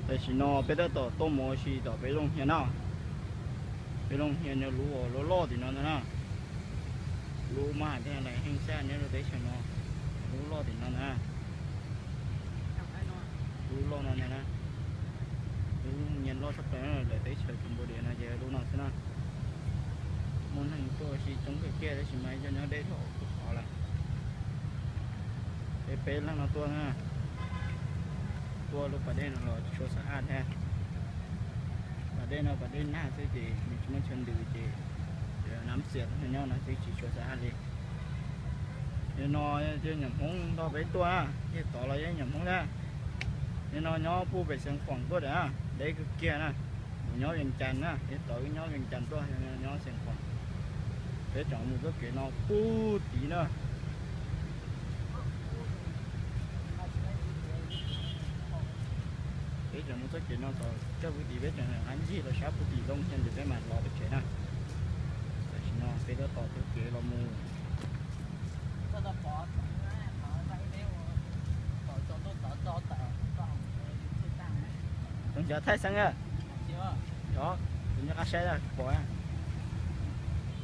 Tam sim no peb tab tom tuaj mus ua si tom peb looj hiav no. Peb looj hiav nyob lub loj loj tim no ntag na. Lub mas hais tias lawv heev xwb nyob rau teb chaws no. Lub loj tim no ntag. Lub loj no ntag na. Lub nyias loj tshaj plaws lawm teb chaws Cambodia no ces lub no xwb na. Muaj neeg tuaj ua si coob kawg kiag tab sis mas cov nyob deb dhau kuj qhov lawm. Peb peb leeg no tuaj na. Tuaj lub pas dej no los tsis tshua xav haj thiab. Pas dej no pas dej nag xwb ces nws tsis muaj chaw ntws ces nab xiam nyob no xwb tsis tshua xav haj li. Nim no yog nyuam Hmoob nrog peb tuaj na, yog tod los yog nyuam Hmoob thiab. Nim no nyob puag pem Xeev Khuam tuaj tiag na, deb kawg kiag na. Mus nyob Vees Cas na, yog tod wb nyob Vees Cas tuaj, nyob Xeev Khuam. Peb tseem mus txoj kev no puag tid na. Peb tseem mus txoj kev no tom coj puag tim, peb tseem qab ncig los sab puag tim loo thiab ntawd peb mam los peb tsev na. Tam sim no peb tab tom taug kev los mus. Tus ncav thaij xeeb a. Os, tus nyob qab saib pom.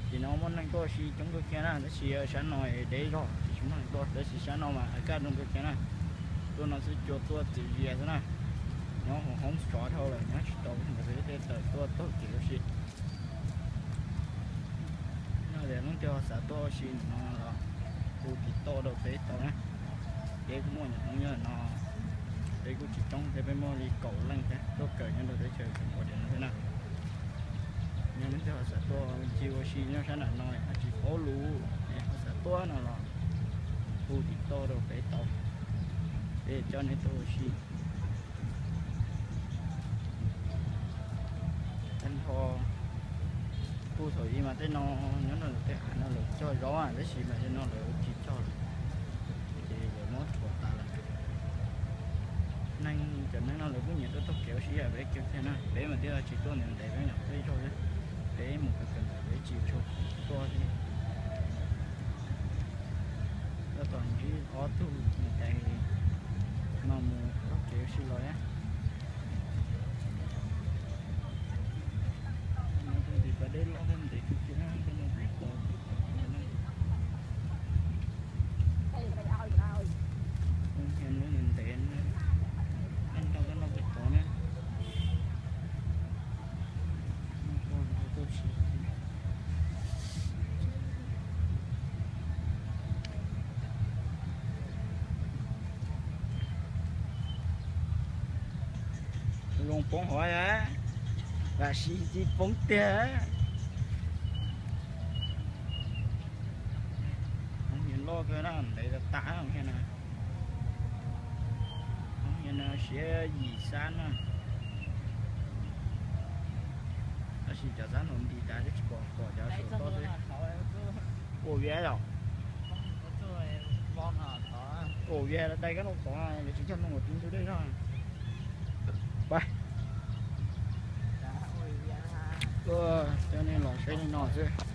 Tim no muaj neeg tuaj ua si coob kawg kiag na, tab sis sab no deb zog tsis muaj neeg tuaj, tab sis sab no mas hais kaj zoo kawg kiag na. Tuaj no xwb cua tuaj txiv zias xwb na. Nyob hauv hoob tsov dhau lawm nyob tsis tau, ntawd peb thiaj tawm tuaj taug kev ua si. Yog tias leej twg ho xav tuaj ua si no los hu tiv toj rau peb tau na. Peb kuj muaj nyuam Hmoob nyob no, peb kuj tsis coob thiab, peb muaj li kaum leej thiab tuaj kawm nyob rau teb chaws Cambodia no thiab na. Yog leej twg ho xav tuaj ncig ua si nyob sab nram no ho tsis paub lus, ho xav tuaj no los hu tiv toj rau peb tau, peb coj nej tuaj ua si. Tag nrho kuj thaum ub mas tej no nyob rau tej hav no lawv cog zaub, tab sis mas tej no lawv tsis cog lawm, ces lawv muab rhuav tas lawm. Neeg cov neeg no lawv kuj nyiam tuaj taug kev ua si yam peb kiag thiab na, peb mas thiaj tsis tuaj ntev ntev, peb nyuam qhuav tuaj ib zaug xwb, peb mus kawg kawg ntawm peb tsis tshua tuaj thiab. Tab tom ntsib ob tug niam tais no mus taug kev ua si los thiab. Nyob rau tim pas dej loj thiab ntev kawg kiag na, tej no kuj tau. Lub ntev ntev, tej no kuj tau na. Zoo poob hov, tam sim cia poob tiag. Hoob hiav loj kawg na, ntev tas tas hoob hiav na. Hoob hiav no siab yim xab na. Tab sis cov xab hauv nti tas twb tsis pom, pom cov saum toj xwb. Ua viav yom. Ua viav dai kab no tod, lawv tsis cog ntoo kom tib ntug dej zog. Pab, coj nej los saib li no xwb.